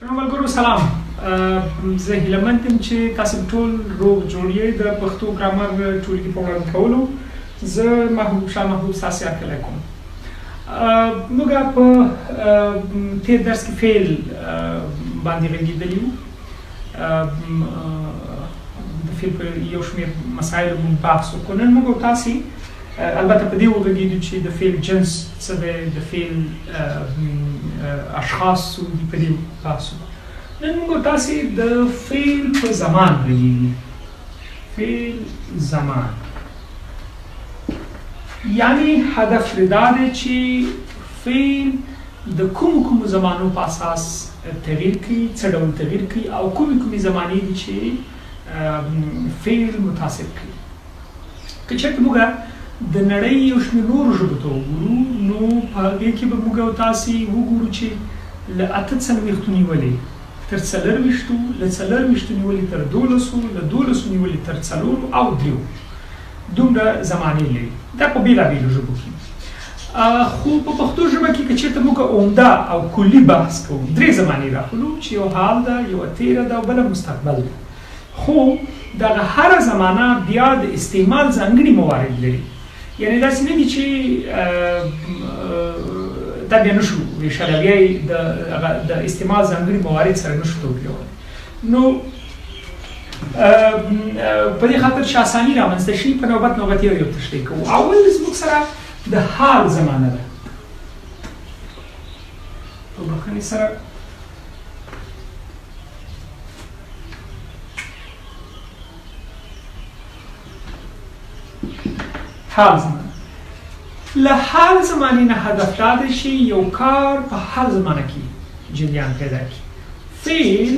درنو ملګرو سلام، زه هیله مند یم چې تاسو ټول روغ جوړ یئ. د پښتو ګرامر ټولګي په وړاندې کولو زه محبوب شاه محبوب ستاسو هرکلی کوم. موږ په تېر درس کې فعل باندې غږېدلي وو. د فعل په یو شمېر مسایلو موږ بحث وکړو. نن موږ تاسو البته په دې وغږېدو چې د فعل جنس څه دی، د فعل اشخاص څوک دي، په دې بحث وکړو. نن موږ تاسو د فعل په زمان غږېږو. فعل زمان یعنی هدف ترې دا دی چې فعل د کومو کومو زمانو په اساس تغییر کوي، څه ډول تغییر کوي او کومې کومې زمانې دي چې فعل متاثر کوي. که چېرته موږ د نړۍ یو شمېر نورو ژبو ته وګورو نو په هغې کې به موږ او تاسې وګورو چې له 48 نیولې تر 24، له 24 نیولې تر 12، له 12 نیولې تر څلورو او دریو دومره زمانې لري. دا په بېلابېلو ژبو کې. خو په پښتو ژبه کې که چېرته موږ عمده او کلي بحث کوو، درې زمانې راخلو چې یو حال ده، یوه تېره ده او بله مستقبل ده. خو دغه هره زمانه بیا د استعمال ځانګړي موارد لري، یعنی داسې نه دي چې دا بیا نشو ویشلی، بیا یې د استعمال ځانګړي موارد سره نشو توپیرولی. نو په دې خاطر چې اساني رامنځته شي په نوبت نوبت یو یو تشریح کوو. اول زموږ سره د حال زمانه ده. په بخښنې سره حال زمانه، له حال زمانې نه هدف دا دی چې یو کار په حال زمانه کې جریان پیدا کړي. فعل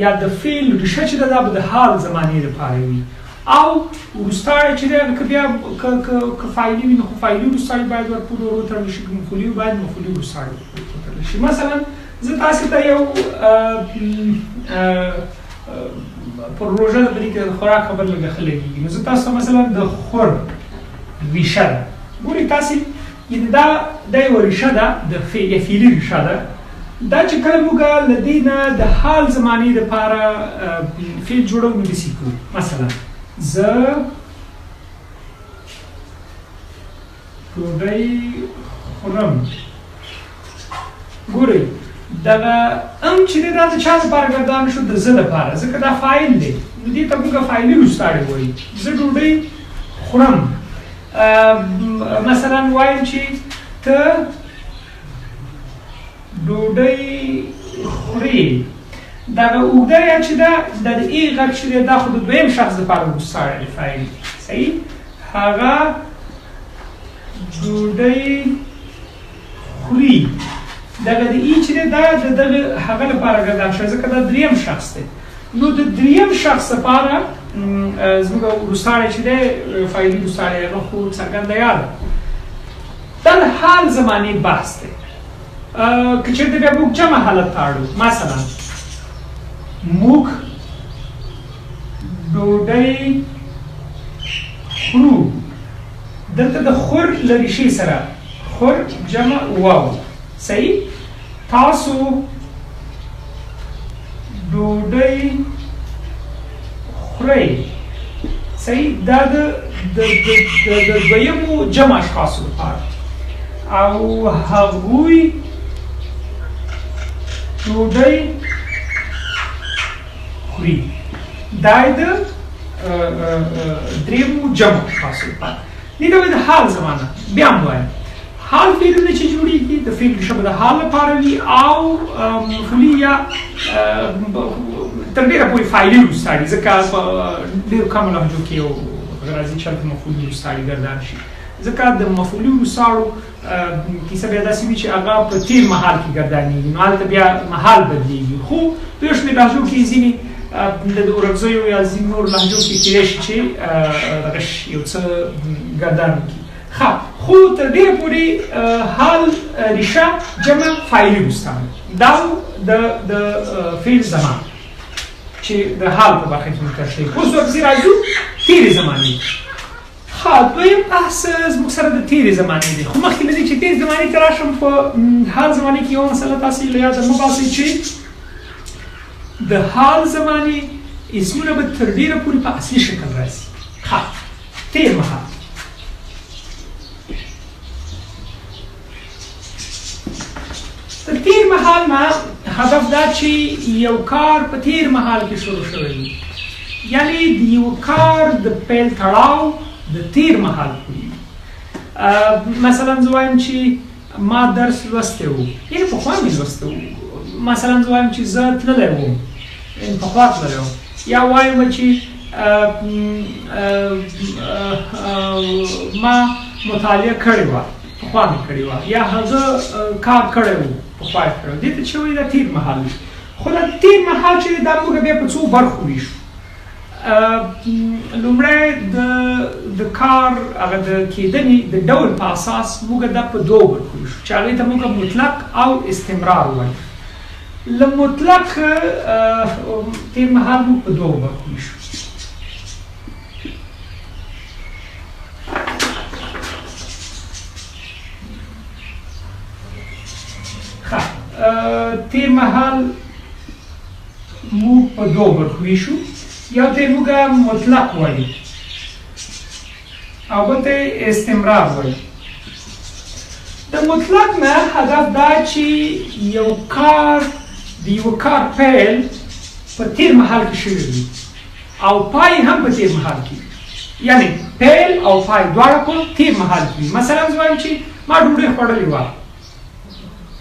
یا د فعل ریښه چې ده دا به د حال زمانې لپاره وي او وروستاړی چې دی که بیا که فاعلي وي نو خو فاعلي وروستاړی باید ورپورې وتړل شي، که مفعولي وي باید مفعولي وروستاړی ورپورې وتړل شي. مثلا زه تاسې ته یو پر روژه د دې کې د خوراک خبر لږه ښه لګېږي، نو زه تاسو ته مثلا د خور ریښه ده ګورئ تاسې، یعنې دا دا یوه ریښه ده د فعل یا فعلي ریښه ده. دا چې کله موږ له دې نه د حال زمانې دپاره فعل جوړوو نو داسې کوو. مثلا زه ډوډۍ خورم. ګورئ دغه ام چې دی دا د چا لپاره ګردان شو؟ د زه لپاره، ځکه دا فاعل دی، نو دې ته موږ فاعلي وروستاړی وایو. زه ډوډۍ خورم. مثلا وایم چې ته ډوډۍ خورې. دغه اوږده یا چې ده دا د ای غږ چې دی دا خو د دویم شخص لپاره وروستاړی دی فاعل، صحیح؟ هغه ډوډۍ خوري. دغه د ای چې دی دا د دغه هغه لپاره ګردان شوی ځکه دا دریم شخص دی. نو د دریم شخص لپاره زموږ وروستاړی چې دی فاعلي وروستاړی هغه خو څرګنده یاده. دا د حال زمانې بحث دی. که چېرته بیا موږ جمع حالت ته اړو، مثلا موږ ډوډۍ خورو، دلته د خور له ریښې سره خور جمع واو، صحیح؟ تاسو ډوډۍ خورئ، صحیح؟ دا د د د دویمو جمع اشخاصو لپاره. او هغوی ډوډۍ خوري، دا د دریمو جمع اشخاصو لپاره. دې ته وایي د حال زمانه. بیا هم وایم حال فعلونه چې جوړیږي د فعل ریښه به د حال لپاره وي او مفعولي یا تر ډېره پورې فاعلي وروستاړي، ځکه په ډېرو کمو لهجو کې یو راځي چې هلته مفعولي وروستاړي ګردان شي، ځکه د مفعولي وروستاړو کیسه بیا داسې وي چې هغه په تېر مهال کې ګردانېږي، نو هلته بیا مهال بدلېږي. خو په یو شمېر لهجو کې ځینې د اورکزیو یا ځینې نورو لهجو کې کېدای شي چې دغه یو څه ګردان وکړي. ښه، خو تر ډېره پورې حال ریښه جمع فاعلي وروستاړی، دا د د فعل زمان چې د حال په برخه کې موږ تشریح کړو. اوس ورپسې راځو تېرې زمانې. ښه، دویم بحث زموږ سره د تېرې زمانې دی. خو مخکې له دې چې تېرې زمانې ته راشم، په حال زمانې کې یوه مسله تاسې له یاده مه باسئ چې د حال زمانې اسمونه به تر ډېره پورې په اصلي شکل راځي. ښه، تېر مهال. د تېر مهال نه هدف دا چې یو کار په تېر مهال کې شروع شوی وي، یعنی د یو کار د پیل تړاو د تېر مهال پورې. مثلا زه وایم چې ما درس لوستی و، یعنی پخوا مې لوستی و. مثلا زه وایم چې زه تللی وم، یعنی پخوا تللی وم. یا وایم چې ما مطالعه کړې وه، پخوا مې کړې وه. یا هغه کار کړی و، پخوا یې کړی و. دې ته چې وایي دا تېر مهال وي. خو دا تېر مهال چې دا موږ بیا په څو برخو ویشو. لومړی د کار هغه د کېدنې د ډول په اساس موږ دا په دوو برخو ویشو چې هغې ته موږ مطلق او استمرار وایو. له مطلق تېر مهال موږ په دوو برخو ویشو. ښه، تېر مهال موږ په دوو برخو ویشو. یو ته موږ مطلق وایو او بل ته استمرار وایو. د مطلق نه هدف دا چې یو کار د یو کار پیل په تېر مهال کې شوی وي او پای هم په تېر مهال کې، یعنی پیل او پای دواړه په تېر مهال کې وي. مثلا زه وایم چې ما ډوډۍ خوړلې وه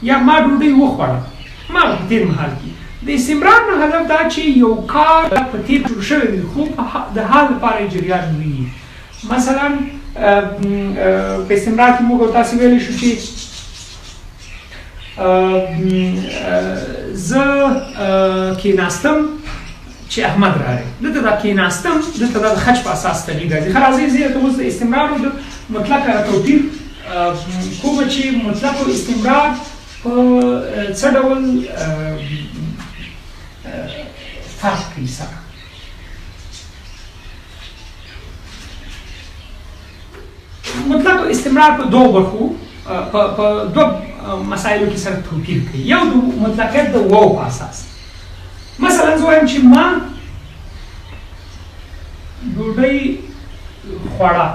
یا ما ډوډۍ وخوړه، ما په تېر مهال کې. د استمرار نه هدف دا چې یو کار په تېر شروع شوی وي خو د حال لپاره یې جریان وي. مثلا په استمرار کې موږ تاسو ویلی شو چې زه کیناستم چې احمد راغی. دلته دا کیناستم، دلته دا د خج په اساس تغییر راځي. ښه، راځئ زه درته اوس د استمرار او د مطلق هغه توپیر کوم چې مطلق او استمرار په څه ډول فرق کوي سره. مطلق او استمرار په دوو برخو په دوه مسایلو کې سره توپیر کوي. یو د مطلقیت د واو په اساس. مثلا زه وایم چې ما ډوډۍ خوړه،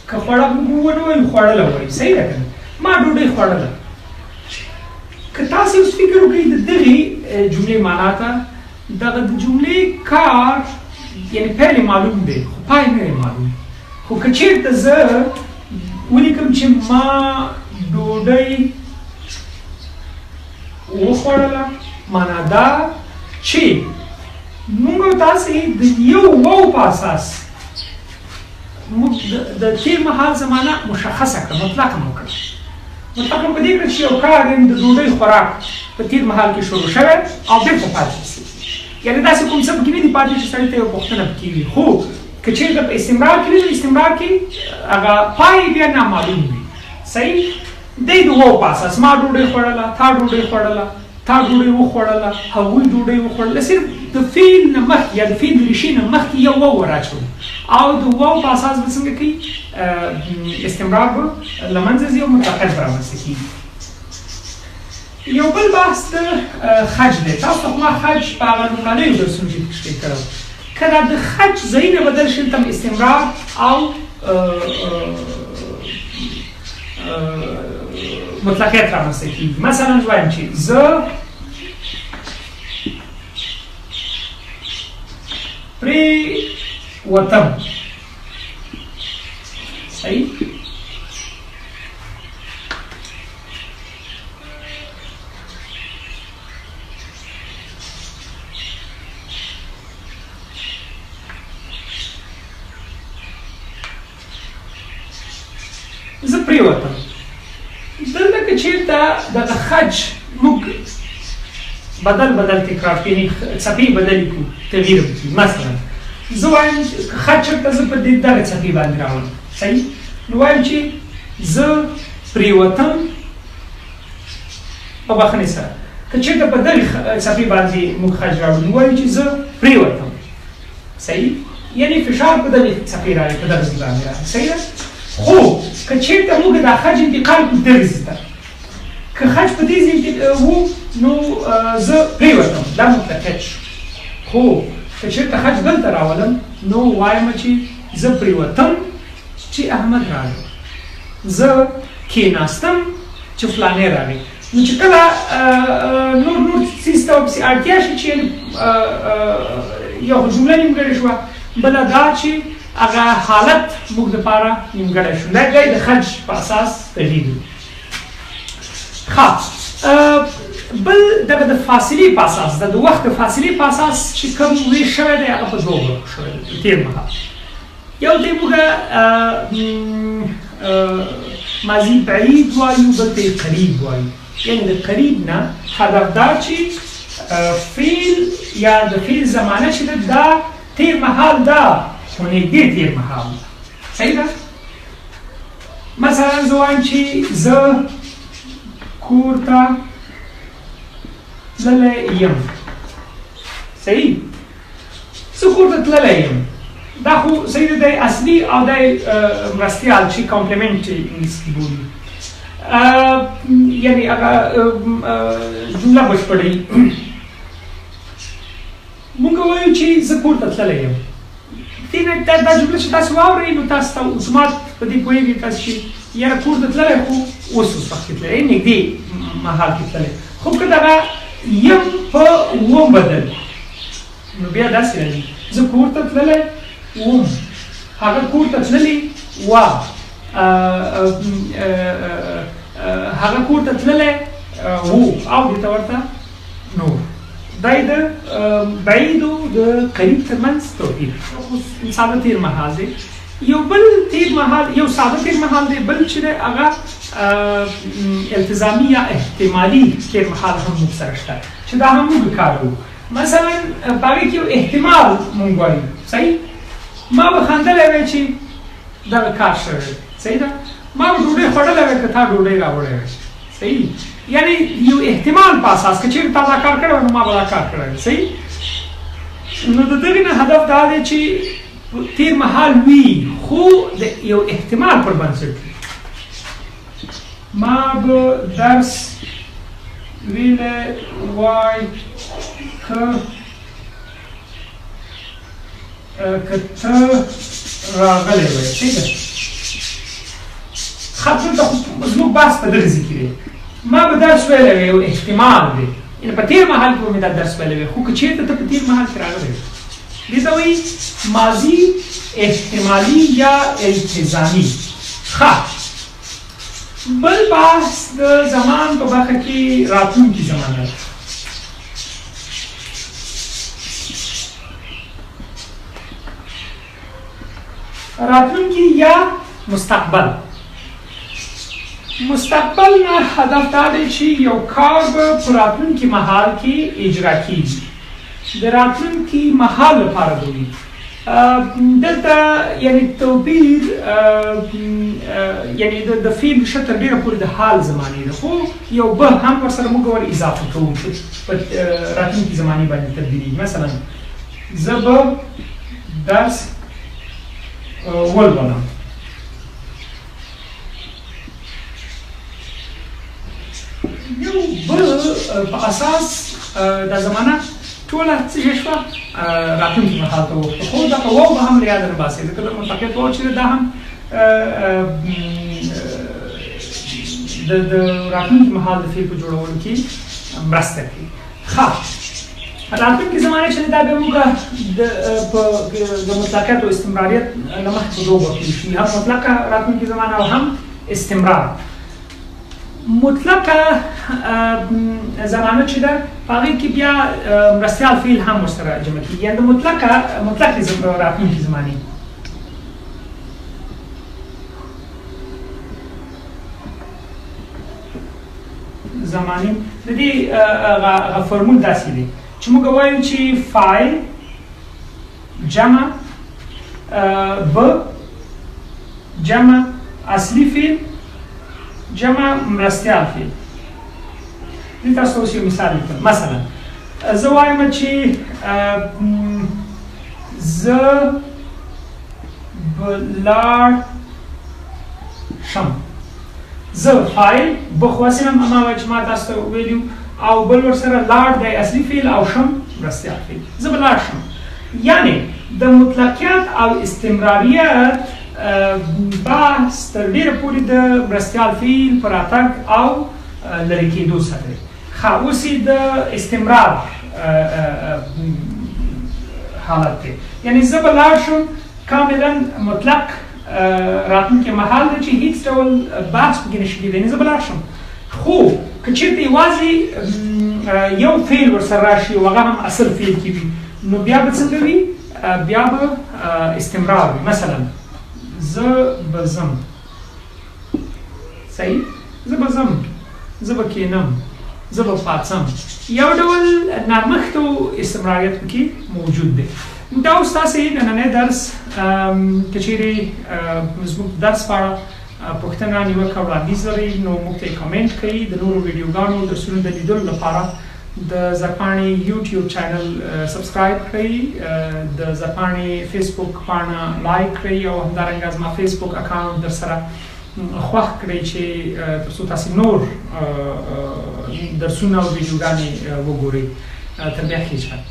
که خوړه موږ ونه وایو خوړله وایو، صحیح ده که نه؟ ما ډوډۍ خوړله. که تاسې اوس فکر وکړئ د دغې جملې معنا ته، دغه د جملې کار یعنی پیل یې معلوم دی خو پای نه دی معلوم. خو که چېرته زه ولیکم چې ما ډوډۍ وخوړله، معنا دا چې موږ او تاسې د یو واو په اساس موږ د تېر مهال زمانه مشخصه کړه، مطلقه مو کړه. مطلقه مو په دې کړه چې یو کار یعنې د ډوډۍ خوراک په تېر مهال کې شروع شوی او بېرته پای ته رسېږي، یعنې داسې کوم څه پکې نه دي پاتې چې سړي ته یوه پوښتنه پکې وي. خو که چېرته په استمرار کې وي، استمرار کې هغه پای بیا نامعلوم وي. صحیح دی. د واو په اساس ما ډوډۍ خوړله، تا ډوډۍ خوړله، تا ډوډۍ وخوړله، هغوی ډوډۍ وخوړله. صرف د فعل نه مخکې یا د فعل د ریښې نه مخکې یو واو وراچوو او د واو په اساس به څنګه کوي استمرار به له منځه ځي او مطلقیت به رامنځته کېږي. یو بل بحث د خج دی. تاسو ته خو ما خج په هغه لومړنیو درسونو کې تشریح کړی. که دا د خج ځایونه بدل شي دلته هم استمرار او مطلقیت رامنځته کېږي. مثلا وایم چې زه پرې وتم، صحیح؟ زه پریوتم. دلته که چیرته دغه خج موږ بدل بدل تکرار کړو، یعنې څپې بدلې کړو، تغییر وکړي. مثلا زه وایم که خج چېرته زه په دې دغه څپې باندې راوړم، صحیح؟ نو وایم چې زه پریوتم په بخښنې سره. که چېرته په دغې څپې باندې موږ خج راوړو، نو وایو چې زه پریوتم، صحیح؟ یعنی فشار په دغې څپې راغی، په دغه ځای باندې راغی، صحیح ده؟ خو که چېرته موږ دا خج انتقال کړو دغې ځای ته، که خج په دې ځای وو نو زه پرېوتم، دا مطلقیت شو. خو که چېرته خج دلته راولم نو وایم چې زه پرېوتم چې احمد راغی، زه کېناستم چې فلانی راغی. نو چې کله نور نور څیز ته ورپسې اړتیا شي چې یو خو جمله نیمګړې شوه، بله دا چې هغه حالت موږ دپاره نیمګړی شو. دا د خج په اساس تغییر دی. ښه، بل دغه د فاصلې په اساس، د وخت د فاصلې په اساس چې کوم ویش شوی دی هغه په دوو برخو شوی دی. تېر مهال یو دی موږ ماضي بعید وایو، بل ته یې قریب وایو. یعنې د قریب نه هدف دا چې فعل یا د فعل زمانه چې ده دا تېر مهال ده، خو نږدې تېر مهال ده. صحیح ده؟ مثلا زه وایم چې زه کور ته تللی یم. صحیح؟ زه کور ته تللی یم، دا خو صحیح ده، دی اصلي او دی مرستیال چې complement چې انګلیسي کې بولي، یعنې هغه جمله بشپړوي. مونږ وایو چې زه کور ته تللی یم. دې نه دا جمله چې تاسو واورئ نو تاسو ته اتومات په دې پوهېږئ تاسو چې یاره کور ته تللی خو اوس اوس وخت کې تللی، نږدې مهال کې تللی. خو که دغه یم په وم بدل نو بیا داسې راځي، زه کور ته تللی وم، هغه کور ته تللی وه، هغه کور ته تللی وو، او دې ته ورته نور. دا یې د بعید او د قریب ترمنځ توپیر. خو ساده تېر مهال دی. یو بل تېر مهال، یو ساده تېر مهال دی، بل چې دی هغه التزامي یا احتمالي تېر مهال هم موږ سره شته چې دا هم موږ کاروو. مثلا په هغې کې یو احتمال موږ وایو، صحیح؟ ما به خندلی وای چې دغه کار شوی دی، صحیح ده؟ ما به ډوډۍ خوړلی وای که تا ډوډۍ راوړی وای، صحیح؟ یعنې یو احتمال په اساس که چېرې تا دا کار کړی وای نو ما به دا کار کړی وای، صحیح؟ نو د دغې نه هدف دا دی چې تېر مهال وي خو د یو احتمال پر بنسټ وي. ما به درس ویلی وای که که ته راغلی وای، صحیح ده؟ ښه، دلته خو زموږ بحث په دغه ځای کې دی. ما به درس ویلی وای، یو احتمال دی، یعنې په تېر مهال کې به مې دا درس ویلی وای، خو که چېرته ته په تېر مهال کې راغلی وای. دې ته وایي ماضي احتمالي یا التزامي. ښه، بل بحث د زمان په برخه کې راتلونکي زمانه ده. راتلونکي یا مستقبل. مستقبل نه هدف دا دی چې یو کار به په راتلونکي مهال کې اجرا کیږي، د راتلونکي مهال لپاره به وي. دلته یعنی توپیر، یعنی د فعل ریښه تر ډېره پورې د حال زمانې ده، خو یو به هم ورسره موږ ور اضافه کوو چې په راتلونکي زمانې باندې تبدیلیږي. مثلا زه به درس ولولم. یو به په اساس دا زمانه ټوله څه شی شوه، راتلونکي مهال ته وخته، خو دغه واو به هم له یاده نه باسئ، ځکه د مطلقیت واو چې دا هم د راتلونکي مهال د فعل په جوړولو کې مرسته کوي. ښه، راتلونکي زمانه چې دا بیا موږ د مطلقیت او استمراریت له مخې په دوو برخو ویشي، هم مطلقه راتلونکي زمانه او هم استمرار. مطلقه زمانه چې ده په هغې کې بیا مرستیال فعل هم ورسره جمع کېږي، یعنې د مطلقې راتلونکي زمانې. زمانې د دې هغه فرمول داسې دی چې موږ وایو چې فاعل جمع ب جمع اصلي فعل جمع مرستیال فعل. دې تاسو اوس یو مثال لیکم. مثلا زه وایم چې زه به لاړ شم. زه فاعل، به خو هسې هم هماغه چې ما تاسو ته ویلي او بل ورسره لاړ دی اصلي فعل او شم مرستیال فعل. زه به لاړ شم. یعنی د مطلقیت او استمراریت بحث تر ډیره پورې د مرستیال فعل پر راتګ او لرې کېدو سره دی. ښه، اوس یې د استمرار حالت دی، یعنی زه به لاړ شم کاملا مطلق راتلونکی مهال دی چې هیڅ ډول بحث پکې نشي کېدی، یعنی زه به لاړ شم. خو که چېرته یوازې یو فعل ورسره راشي او هغه هم اصل فعل کې وي، نو بیا به څنګه وي؟ بیا به استمرار وي. مثلا زه به ځم، صحیح؟ زه به ځم، زه به کښېنم، زه به پاڅم، یو ډول نرمښت او استمراریت پکې موجود دی. دا اوس تاسې نننی درس، که چیرې زموږ درس په اړه پوښتنه، نیوکه، وړاندیز لرئ نو موږ ته یې کمنټ کړئ. د نورو ویډیوګانو درسونو د لیدلو لپاره د زرپاڼې یوټیوب چینل سبسکرایب کړئ، د زرپاڼې فیسبوک پاڼه لایک کړئ او همدارنګه زما فیسبوک اکاونټ در سره خوښ کړئ چې تر څو تاسې نور درسونه او ویډیوګانې وګورئ. تر بیا ښې چارې.